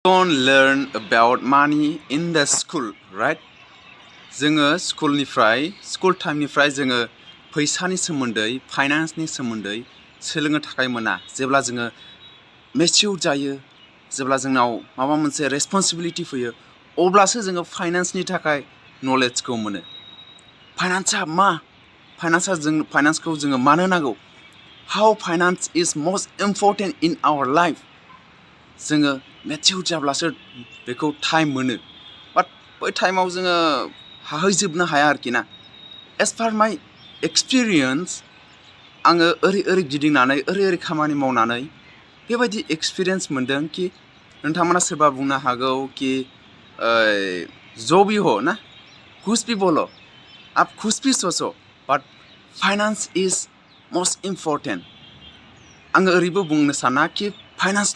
don't learn about money in the school, right? जोङो school टाइमनिफ्राय जोङो फैसानि सोमोन्दै फाइनान्सनि सोमोन्दै सोलोंनो थाखाय मोना जेब्ला जोङो मेच्युर जायो जेब्ला जोंनाव माबा मोनसे रेसपन्सिबिलिटि फैयो अब्लासो जोङो फाइनान्सनि थाखाय नलेजखौ मोनो फाइनान्सखौ जोङो मानो नांगौ how finance is most important in our life जोङो मेच्युर जाब्लासो बेखौ टाइम मोनो बाट बै टाइमाव जोङो हाहैजोबनो हाया आरोखि ना एस पार माइ एक्सपिरियेन्स आङो ओरै गिदिंनानै ओरै खामानि मावनानै बेबायदि एक्सपिरियेन्स मोनदों कि नोंथांमोना सोरबा बुंनो हागौ कि जो भी हो ना कुछ भी बोलो आप कुछ भी सोचो बाट फाइनान्स इज मस्ट इम्परटेन्ट आङो ओरैबो बुंनो साना कि फाइनान्स